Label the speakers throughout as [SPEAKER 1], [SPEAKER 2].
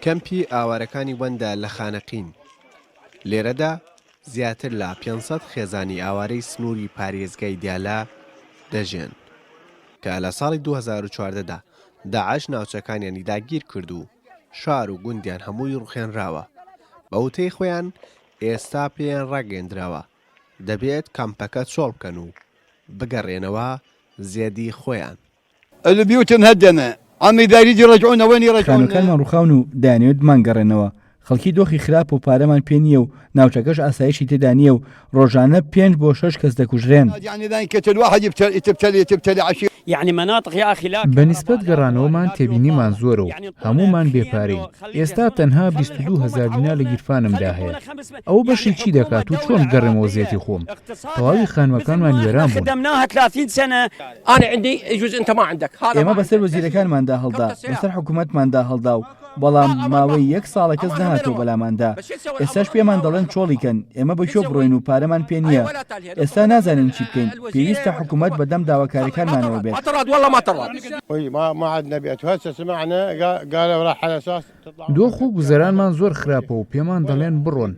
[SPEAKER 1] کەمپی ئاوارەکانی وەندە لە خانەقین. لێرەدا زیاتر لە 500 خێزانی ئاوارەی سنووری پارێزگای دیالە دەژێن کە لە ساڵی 2014 دا داعش ناوچەکانیانی داگیر کرد و شار و گوندیان هەمووی ڕوخێنراوە. بە وتەی خۆیان ئێستا پێیان ڕاگەیەندراوە دەبێت کەمپەکە چۆڵ بکەن و بگەڕێنەوە زێدی خۆیان.
[SPEAKER 2] البيوت مهدمة عم اذا يريد يرجعونا وين يرجعونا.
[SPEAKER 3] خانووەکانمان ڕووخاون و دەیانەوێت بمانگەڕێننەوە، خەڵکی دۆخی خراپە و پارەمان پێ نییە و ناوچەکەش ئاسایشی تێدا نییە و ڕۆژانە پێنج بۆ شەش کەس دەکوژرێن.
[SPEAKER 4] بە نیسبەت گەڕانەوەمان تێبینیمان زۆرە و هەموومان بێ پارەین، ئێستا تەنها 22 هەزار دینار لە گیرفانمدا هەیە، ئەوە بەشی چی دەکات و چۆن بگەڕێمەوە زێدی خۆم؟ تەواوی خانووەکانمان وێران بوون.
[SPEAKER 3] ئێمە بەسەر وەزیرەکانماندا هەڵدا، بەسەر حکومەتماندا هەڵدا و بەڵام ماوەی یەک ساڵە کەس نەهاتووە بەلاماندا، ئێستاش پێمان دەڵێن چۆڵی کەن، ئێمە بە کوێ بڕۆین و پارەمان پێ نییە، ئێستا نازانین چی بکەین، پێویستە حکومەت بەدەم داواکاریەکانمانەوە بێت.
[SPEAKER 4] دۆخ و گوزەرانمان زۆر خراپە و پێمان دەڵێن بڕۆن،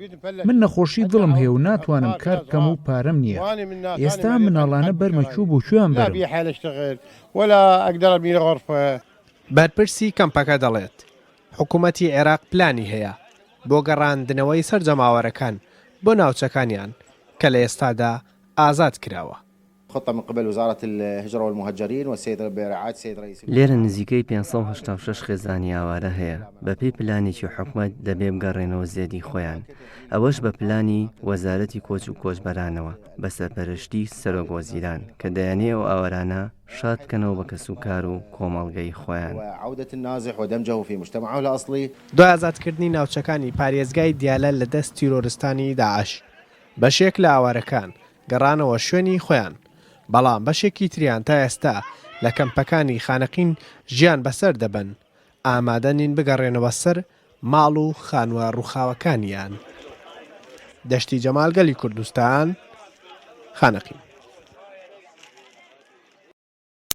[SPEAKER 4] من نەخۆشی دڵم هەیە و ناتوانم کار بکەم و پارەم نییە، ئێستا ئەم مناڵانە بەرمە کوێ و بۆ کوێیان بەرم؟
[SPEAKER 1] بەرپرسی کەمپەکە دەڵێت، حکومەتی عێراق پلانی هەیە بۆ گەڕاندنەوەی سەرجەم ئاوارەکان بۆ ناوچەکانیان کە لە ئێستادا ئازاد کراوە.
[SPEAKER 5] لێرە نزیکەی 586 خێزانی ئاوارە هەیە، بەپێی پلانێکی حکومەت دەبێ بگەڕێنەوە زێدی خۆیان، ئەوەش بە پلانی وەزارەتی کۆچ و کۆچبەرانەوە بە سەرپەرشتی سەرۆک وەزیران کە دەیانەوێ ئەو ئاوارانە شاد بکەنەوە بە کەسوکار و کۆمەڵگەی خۆیان.
[SPEAKER 1] دوای ئازادکردنی ناوچەکانی پارێزگای دیالە لە دەست تیرۆرستانی داعش، بەشێک لە ئاوارەکان گەڕانەوە شوێنی خۆیان، بەڵام بەشێکی تریان تا ئێستا لە کەمپەکانی خانەقین ژیان بەسەر دەبەن، ئامادە نین بگەڕێنەوە سەر ماڵ و خانووە ڕووخاوەکانیان. دەشتی جەمال گەلی کوردستان، خانەقین.